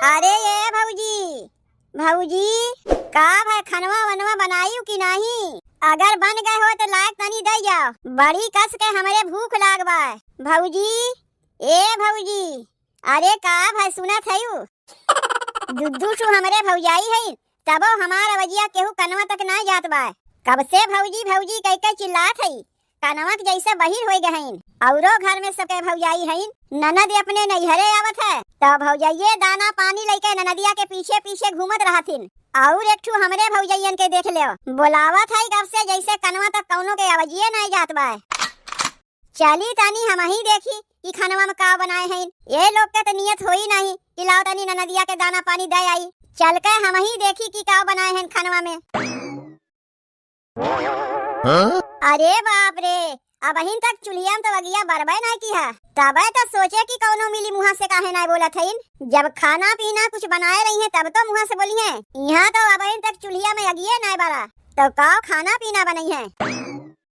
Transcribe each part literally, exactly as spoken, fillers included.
अरे ए भौजी, भौजी, का भाई, खनवा वनवा बनायू कि नाहीं? अगर बन गए हो तो लायक तनी दे जाओ, बड़ी कस के हमरे भूख लाग बा। भौजी, ए भौजी, अरे का भाई सुनत हयू? दू दू ठू हमरे भौजाई है, तबो हमार अवजिया केहू कनवा तक ना जात बा। कब से भौजी भौजी कह के चिल्लात है, कनवा के जैसे बहिर होई गए हईन। औरो घर में सबके भौजाई हईन, ननद अपने नैहरे आवत है, तो भौजाइये दाना पानी लेके ननदिया के पीछे पीछे घूमत रहथिन। और एक ठू हमरे भौजाइयन के देख लेव, बोलावत है कब से, जैसे कनवा तक कौनो के आवाजिये नहीं जात बा। चली तनी हमही देखी कि खनवा में का बनाए हईन। ये लोग के तो नियत होई नहीं कि लाओ तनी ननदिया के दाना पानी दे आई। चल के हमही देखी कि का बनाए हईन खनवा में। हाँ? अरे बाप रे, अबहिन तक चुल्हिया में तो अगिया बरबे नाय किहा। तबे तो सोचे कि कौनो मिली मुहा से काहे नाय बोलत हईन। जब खाना पीना कुछ बनाए रही हैं तब तो मुहा से बोली हैं। यहाँ तो अबहिन तक चुल्हिया में अगिये नाय बरा, तो का खाना पीना बनई है?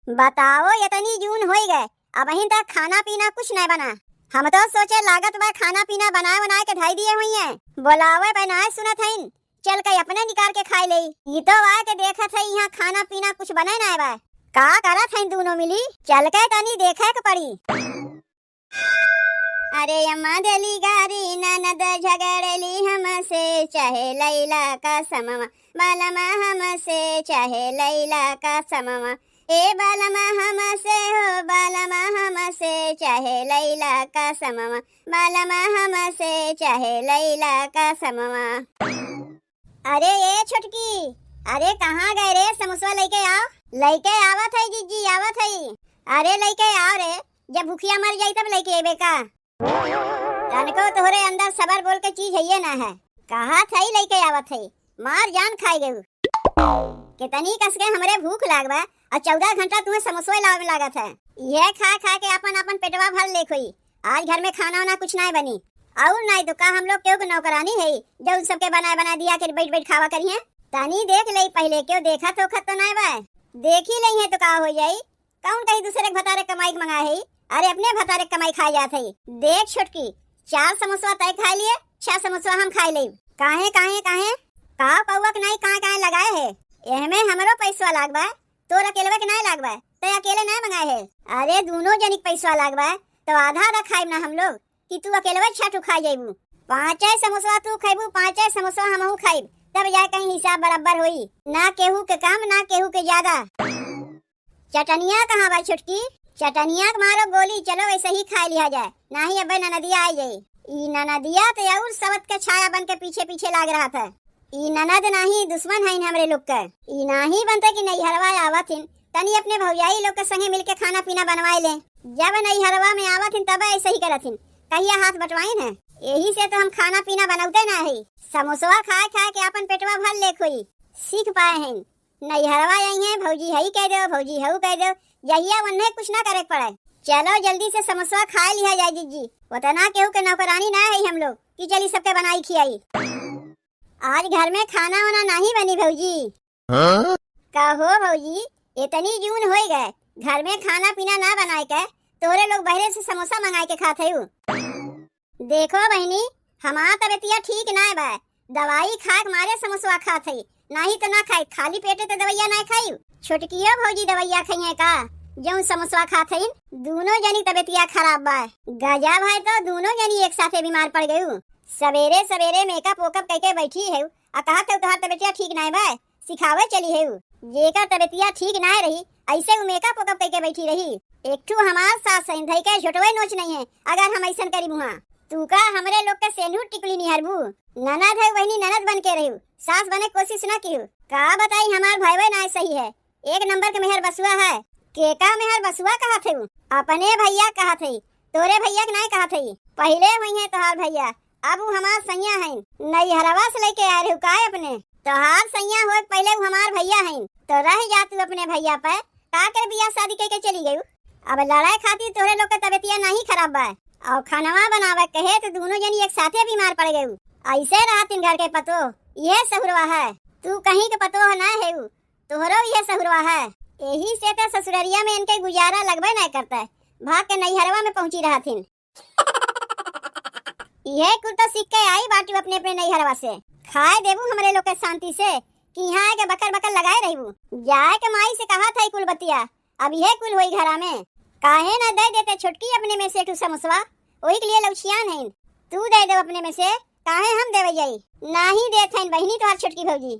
बताओ, इतनी जून होई गए, अबहिन तक खाना पीना कुछ नाय बना। हम तो सोचे लागत बा खाना पीना बनाए बनाए के धई दिए हुई हैं। बोलावे पे नाय सुनत हईन। चल के अपने निकाल के खाए ले। ई तो आए के देखत है यहाँ खाना पीना कुछ बने ना बा। का करत है दोनों मिली? चल के तनी देखे के पड़ी। अरे अम्मा देली गारी ननद झगड़ली हमसे, चाहे लैला का समवा, बालमा हमसे, चाहे लैला का समवा। ए बालमा हमसे हो, बालमा हमसे, चाहे लैला का समवा, बालमा हमसे, चाहे लैला का समवा। अरे ए छोटकी, अरे कहाँ गए रे? समोसवा लेके आओ। लेके आवत है जीजी, आवत है। अरे लेके आओ रे, जब भूखिया मर जाई तब लेके अबे का? तनको तोहरे अंदर सबर बोल के चीज हइये ना है। कहा थई लेके आवत है, मार जान खाई गयू। कितनी कस के हमरे भूख लाग बा, और चौदह घंटा तुम्हें समोसवे लावे में लागत है। ये खा खा के अपन अपन पेटवा भर ले खोई। आज घर में खाना वाना कुछ नाय बनी। और नाय तो का हम लोग केहू के नौकरानी है, जो उन सबके बनाए बना दिया के बैठ बैठ खावा करिए? तनी देख ले पहले, केहू देखत होखत तो नाय बा। देखी ले है तो का हो जाई? कौन कहीं दूसरे के भतारे कमाई के मंगा है? अरे अपने भतारे के कमाई खाए जात है। देख छोटकी, चार समोसवा तय खा लिए, छह समोसवा हम खाए लेब। काहे, काहे, काहे? का पौवा के नाई काहे, काहे लगाए है? एहमे हमरो पैसवा लाग बा, तोर अकेलवे के नाई लाग बा, तय अकेले नाई मंगाए है। अरे दोनों जनी के पैसवा लाग बा, तो आधा आधा खाइब ना हम लोग, कि तू अकेलवे छह ठू खा जाइबू। पाँचे समोसवा तू खाइबू, पाँचे समोसवा हमहू खाइब, तब जाए कहीं हिसाब बराबर होई। ना केहू के कम, ना केहू के ज्यादा। चटनिया कहाँ बा छोटकी? चटनिया के मारो गोली, चलो ऐसे ही खा लिया जाए, नाही अबे ननदिया आ जाई। ई ननदिया तो और सबत के छाया बन के पीछे पीछे लाग रहा था। ई ननद नाही दुश्मन है हमरे लोग के। ई नाही बनते कि नैहरवा आवत हिन, तनी अपने भौजाई लोग के संगे मिलके खाना पीना बनवाए ले। जब नैहरवा में आवत हिन तब ऐसे ही करत हिन, कहिया हाथ बटवाइन है। यही से तो हम खाना पीना बनौते ना है, समोसवा खाए खाए के अपन पेटवा भर ले खोई। सीख पाए हैं, नैहरवा आई हैं, भौजी हई कह दो, भौजी हऊ कह दो, जहिया उन्हें कुछ ना करे के पड़े। चलो जल्दी से समोसवा खाए लिया जाए जीजी, उतना केहू के नौकरानी ना है हम लोग कि चली सबके बनाई खियाई। आज घर में खाना वाना नहीं बनी भौजी। हाँ? कहो भौजी, इतनी जून होई गए, घर में खाना पीना ना बनाए के तोरे लोग बहरे से समोसा मंगाए के खात हयू। देखो बहिनी, हमार तबियतिया ठीक नाय बा, दवाई खाए के मारे समोसवा खात हई, नाही तो ना खाई, खाली पेटे तो दवाइया ना खाई। छोटकियो भौजी दवाइया खाइए का, जौन समोसवा खात हईन? दोनों जनी तबियतिया खराब बा। गजब है, तो दोनों जनी एक साथे बीमार पड़ गयू। सवेरे सवेरे मेकअप वेकअप कइके बैठी है, आ कहत है तोहार तबियतिया ठीक नाय बा, सिखावे चली है उ। जेकर तबियतिया ठीक नाय रही, ऐसे उ मेकअप वेकअप कइके बैठी रही। एक ठू हमार सास है, धई के झोटवे नोच नहीं है, अगर हम ऐसन करी मुहा। तू का हमरे लोग के सेनूर टिकुली निहरबू? ननद है बहिनी, ननद बन के रही, सास बने कोशिश ना की। का बताई, हमार भयवे नाय सही है, एक नंबर के मेहर बसुआ है। के का मेहर बसुआ कहत है? अपने भैया कहत है, तोरे भैया के नाय कहत है। पहिले हुई है तोहार भैया, अब उ हमार सैया हईन। नैहरवा से लेके आए रहू का अपने? तोहार सैया होए के पहिले उ हमार भैया हईन, तो रह जा तू अपने भैया पे। का कर बियाह शादी कइके चली गयू? अब लड़ाई खातिर तोहरे लोग के तबियतिया नहीं खराब बा, और खानवा बनावे कहे तो दोनों जनी एक साथे बीमार पड़ गयू। ऐसे रहतिन घर के पतोह, यह सहुरवा है। तू कहीं के पतोह ना है उ, तोहरो यह सहुरवा है। यही से तो ससुररिया में इनके गुजारा लगबे नहीं करता है, भाग के नैहरवा में पहुंची रहतिन। इहे कुल तो सीख के आई बाटू अपने अपने नैहरवा से। खाए देबू हमरे लोग के शांति से कि यहाँ आके बकर बकर लगाए रहबू। जाए के माई से कहा था कुल बतिया, अब इहे कुल होई घरा में। काहे ना दे देते छोटकी अपने में से एक ठो समोसवा, वही के लिए लौछियान हईन। तू दे दे अपने में से, काहे हम देवे जाई? नाही देत हईन बहिनी तोहार छोटकी भौजी।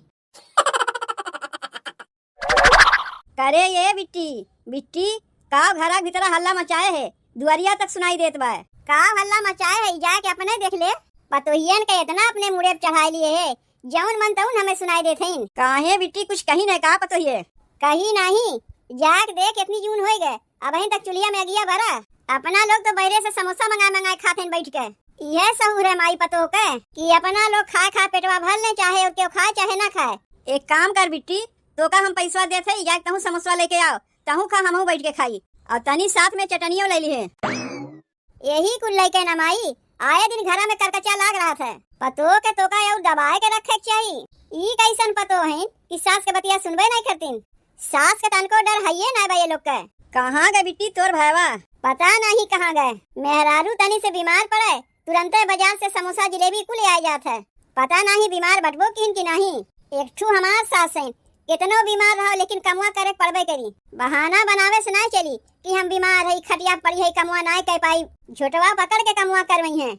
करे ये बिट्टी, बिट्टी, का घरा भीतरा हल्ला मचाए है? दुआरिया तक सुनाई देत बा। का हल्ला मचाए है? जाके अपने देख ले। पतोहियन के इतना अपने मुड़े पे चढ़ाई लिए है, जौन मन तौन हमें सुनाई देत हईन। काहे बिट्टी, कुछ कही नहीं का पतोहिए? कही नाही, जाके देख, इतनी जून होई गए, अबहिन तक चुलिया में अगिया बरा। अपना लोग तो बहरे से समोसा मंगाए मंगाए खात हईन बैठ के। इहे सहूर है माई पतोह के कि अपना लोग खाए खाए पेटवा भर ले, चाहे और केहू खाए चाहे ना खाए। एक काम कर बिट्टी, तोका हम पैसवा देत हई, जाके तहूँ समोसवा लेके आओ, तहूँ खा, हमहूँ बैठ के खाई, और तनी साथ में चटनियो ले लिहे। यही कुल लइके ना माई, आए दिन घरा में करकचा लाग रहत है। पतोह के तोका अउर दबाए के रखे के चाही। ई कैसन पतोह हईन कि सास के बतिया सुनबे नहीं करतीन। सास के तनको डर हइये ना बा ये लोग के। कहाँ गए बिट्टी तोर भयवा? पता नहीं कहाँ गए। मेहरारू तनी से बीमार पड़े, तुरंते बाजार से समोसा जिलेबी कुल ले आए जात है। पता नहीं बीमार बटबो किन कि नहीं। एक ठू हमार सास हैं, कितनो बीमार रहो लेकिन कमवा करे के पड़बे करी। बहाना बनावे से ना चली कि हम बीमार हई, खटिया पड़ी हई, कमवा ना कर पाई। झोटवा पकड़ के कमवा करवई हैं।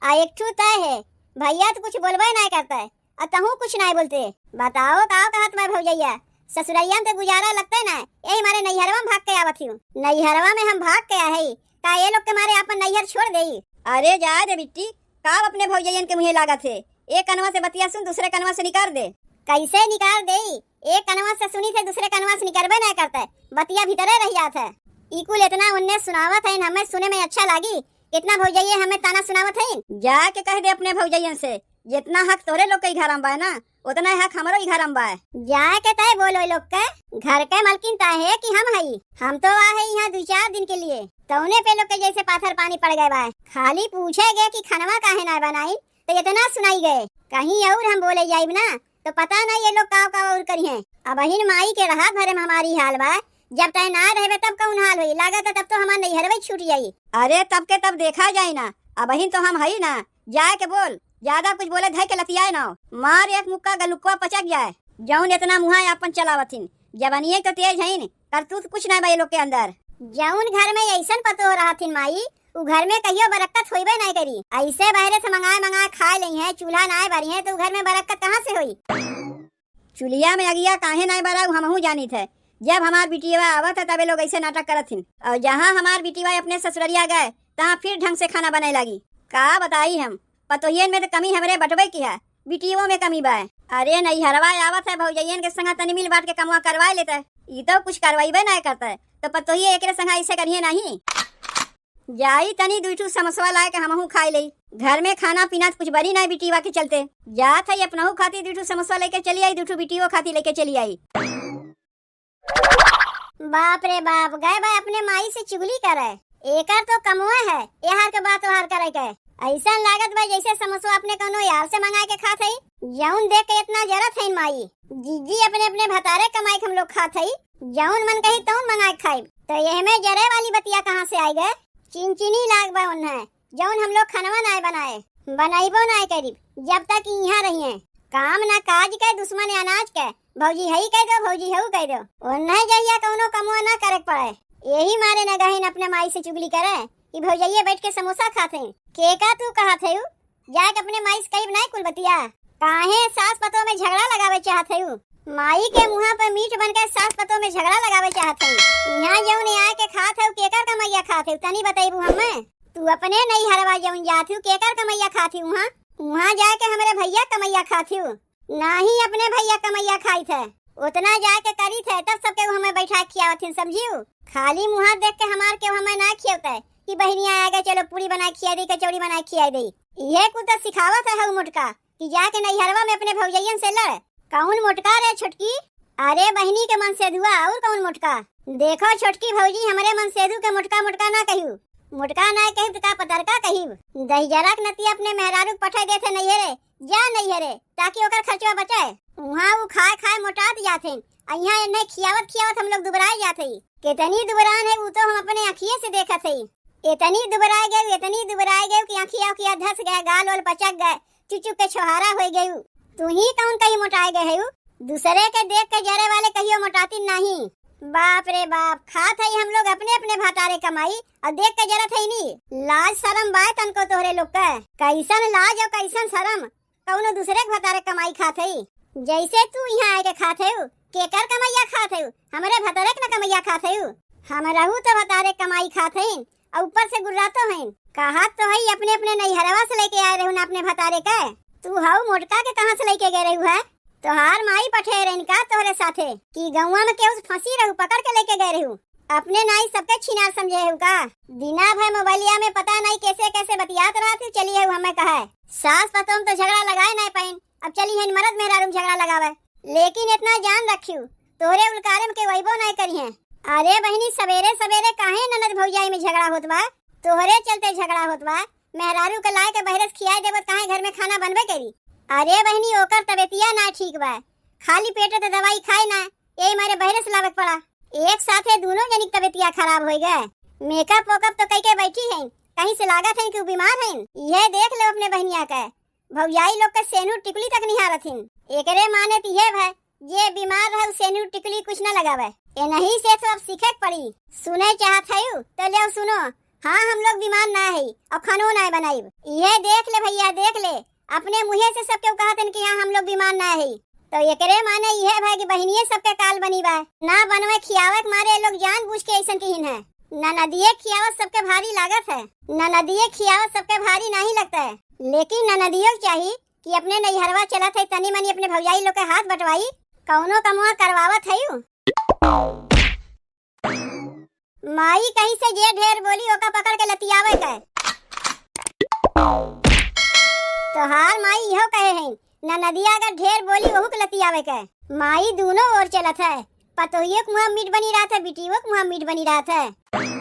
आ एक ठू तय है, भैया तो कुछ बोलबे ना करते, और तहूँ कुछ ना बोलते। बताओ का कहत मैं भौजैया, ससुरैया में तो गुजारा लगते ना, यही मारे नैहरवा में भाग के आवत हूँ। नैहरवा में हम भाग के आहे, का ये लोग के मारे आपन नैहर छोड़ देई? अरे जाए दे बिट्टी, का अपने भौजैयन के मुँहे लागत है? एक कनवा से बतिया सुन, दूसरे कनवा से निकाल दे। कैसे निकाल देई? एक कनवा से सुनी थे, दूसरे कनवा से निकलबे नहीं करते, बतिया भीतरे रह जात है। ई कुल इतना उन्ने सुनावत है, हमें सुने में अच्छा लागी, इतना भौजैये हमें ताना सुनावत है। जाके कह दे अपने भौजैयन से, जितना हक तोरे लोग के घर में बा ना, उतना हक हमरो ही घर में बा। जाए के तय बोलो लोग के, घर के मलकिन तय है कि हम हई? हम तो आ है यहाँ दो चार दिन के लिए। तौने पे लोग के जैसे पाथर पानी पड़ गए बा। खाली पूछे गए कि खनवा काहे ना बनाई, तो इतना सुनाई गए। कहीं और हम बोले जाइब ना, तो पता नहीं ये लोग का का और करिहें। अबहिन माई के रहत भरे में हमारी हाल बा, जब तय ना रहबे तब कौन हाल होई? लागत है तब तो हमार नैहरवे छूट जाई। अरे तब के तब देखा जाई ना, अबहिन तो हम हई ना। जाए के बोल, ज्यादा कुछ बोले धई के लतियाए ना, मार एक मुक्का गलुकवा पचक जाए। जौन इतना मुँहा आपन चलावथिन, जवानिये तो तेज हईन, करतूत कुछ ना बा ये लोग के अंदर। जौन घर में ऐसन पतोह रहथिन माई, उ घर में कहियो बरक्कत होइबे नाय करी। ऐसे बहरे से मंगाए मंगाए खाए लई हैं, चूल्हा नाय बरी हैं, तो उ घर में बरक्कत कहाँ से होई? चुलिया में अगिया काहे नाय बरा, उ हमहू जानित है। जब हमार बिटिया आवत है, तबे लोग ऐसे नाटक करत हिन। और जहाँ हमार बिटिया अपने ससुररिया गए, तहाँ फिर ढंग से खाना बनाए लागी। का बताई हम, पतोहियन में तो कमी हमरे बटबे की है, बिटियों में कमी बा। अरे नैहरवा आवत है, भौजैयन के संग तनी मिल बांट के कमवा करवाए लेते, ई तो कुछ करवाइबे नाय करते, तो पतोहिए एकरे संग ऐसे करिए नहीं। जाई तनी दुई ठू समोसवा लाए के हमहू खाए लेई। घर में खाना पीना कुछ बनी नाय बिटिया के चलते। जात है अपनहू खातिर दुई ठू समोसवा लेके चली आई, दुई ठू बिटियो खातिर लेके चली आई। बाप रे बाप, गए बा अपने माई से चुगली करे। एकर तो कमवा है, एहर के बात ओहर करे के। ऐसन लागत बा जैसे समोसवा अपने कौनो यार से मंगाए के खात हई। जौन देख के इतना जरत है माई। जीजी अपने अपने भतारे कमाई के हम लोग खात हई। जौन मन कही तौन मंगाए के खाइब। तो यह में जरे वाली बतिया कहाँ से आई गए? चिनचिनी लाग बा उन्हें, जौन हम लोग खनवा नाय बनाए, बनाइबो नाय करीब, जब तक यहाँ रहिए। काम ना काज के, दुश्मन अनाज के, भौजी हई कह दो, भौजी हऊ कह दो। उन्हें जहिया कौनो कमवा ना करे के पड़े, यही मारे न गहिन अपने माई से चुगली करे कि भौजैये बैठ के समोसा खात हैं। के का तू कहत है? जाके अपने माई से कहिब नाय कुल बतिया। काहे सास पतोह में झगड़ा लगावे चाहत है? माई के मुँहा पे मीठ बन के सास पतोह में झगड़ा लगावे चाहत है। यहाँ जौन आए के खात है, केकर कमैया खात है, तनी बतैबू हमें? तू अपने नैहरवा जौन जात हू, केकर कमैया खात हू? वहाँ, वहाँ जाके हमरे भैया कमैया खात हू। नाही अपने भैया कमैया खाइत है, उतना जाके करीत है, तब सबके हमें बैठा खियावत हिन, समझियो। खाली मुँहा देख के हमार के हमें ना खियावत है कि बहिनिया आ गए, चलो पूरी बना खिया दे, कचौड़ी बना खिया दे। इहे कुल तो सिखावत है हऊ मोटका कि जाके नैहरवा में अपने भौजैयन से लड़। कौन मोटका रे छोटकी? अरे बहिनी के मनसेधुआ, और कौन मोटका? देखो छोटकी भौजी, हमरे मनसेधु के मोटका मोटका ना कहियो। मोटका ना कहिब त का पतरका कहिब। दहिजरा के नतिया अपने मेहरारू के पठाई देथे नैहरे, जा नैहरे, ताकि ओकर खर्चवा बचे। उहाँ उ खाए खाए मोटात जात हैं, आ इहाँ एन्हे खियावत खियावत हम लोग दुबराए जात हई। केतनी दुबरान है, उ तो हम अपने अखिए से देखत हई। एतनी दुबराए गए, एतनी दुबराए गए कि अँखिया उखिया धस गए, गाल ओल पचक गए, चुचुक के छोहारा होइ गयू। तू ही कौन कहीं मोटाए गए हयू? दूसरे के देख के जरे वाले कहियो मोटातिन नहीं। बाप रे बाप, खात हई हम लोग अपने अपने भतारे कमाई अउर देख के जरत हई नी। लाज सरम बाय तनको तोहरे लोग के? कैसन लाज अउर कैसन सरम? कौनो दूसरे के भतारे कमाई खात हई? जैसे तू यहाँ आके खात हयू, केकर कमैया खात हयू? हमरे भतारे के न कमैया खात हयू। हमरहू तो भतारे कमाई खात हईन, अउर ऊपर से गुर्रातो हईन। कहत तो हई अपने अपने नैहरवा से लेके आए रहू ना अपने भतारे के। तू हऊ मोटका के कहाँ से लेके गए रहू है? तोहार माई पठे रहन का तोहरे साथे कि गौवा में केहू से फंसी रहू, पकड़ के लेके गए रहू? अपने नाई सबके छिनार समझे हऊ का? दिना भर मोबाइलिया में पता नहीं कैसे कैसे बतियात रहत हऊ, चली हऊ हमें कहे। सास पतोह में तो झगड़ा लगाए नहीं पाइन, अब चली हन मरद मेहरारू में झगड़ा लगावे। लेकिन इतना जान रखियो, तोहरे उलकारे में के वैबो नहीं करी हैं। अरे बहिनी, सवेरे सवेरे काहे ननद भौजाई में झगड़ा होत बा? तोहरे चलते झगड़ा होत बा। मेहरारू के लाए के बहरे से खियाए देबो, काहे घर में खाना बनबे करी? अरे बहिनी, ओकर तबीयतिया ना ठीक बा, खाली पेटे तो दवाई खाए ना, यही मारे बहरे से लावे के पड़ा। एक साथे दोनों जनी के तबीयतिया खराब होइ गए। मेकअप वेकअप तो कई के बैठी हैं, कहीं से लागत हैं कि उ बीमार हैं। यह देख लो अपने बहनिया के, भौजाई लोग के सेनूर टिकुली तक निहारत हिन। एकरे माने त इहे भय, जे बीमार रहे उ सेनूर टिकुली कुछ न लगावे। एनही से तो अब सीखे के पड़ी। सुने चाहत हयू तो ले सुनो। हाँ, हम लोग बीमार ना है और खानो ना बनाइब। इहे देख ले भैया, देख ले, अपने मुँहे से सबके कहत हन कि हाँ, हम लोग बीमार ना है। तो एकरे माने इहे भय कि बहिनिये सबके काल बनी बा। ना बनवे खियावे के मारे लोग जानबूझ के ऐसन किहिन है। ननदिये खियावत सबके भारी लागत है, ननदिये खियावत सबके भारी नहीं लगता है, लेकिन ननदियो के चाही कि अपने नैहरवा चलत है, तनी मनी अपने भौजाई लोग के हाथ बटवाई, कौनो कमवा करवावत है यू। माई कहीं से जे ढेर बोली ओका पकड़ के लतियावे के। तोहार माई इहो कहे हैं, ननदिया अगर ढेर बोली ओहू के लतियावे के। माई दूनो ओर चलत है, पतोहियो के मुँह मीठ बनी रहत है, बिटियो के मुँह मीठ बनी रहत है।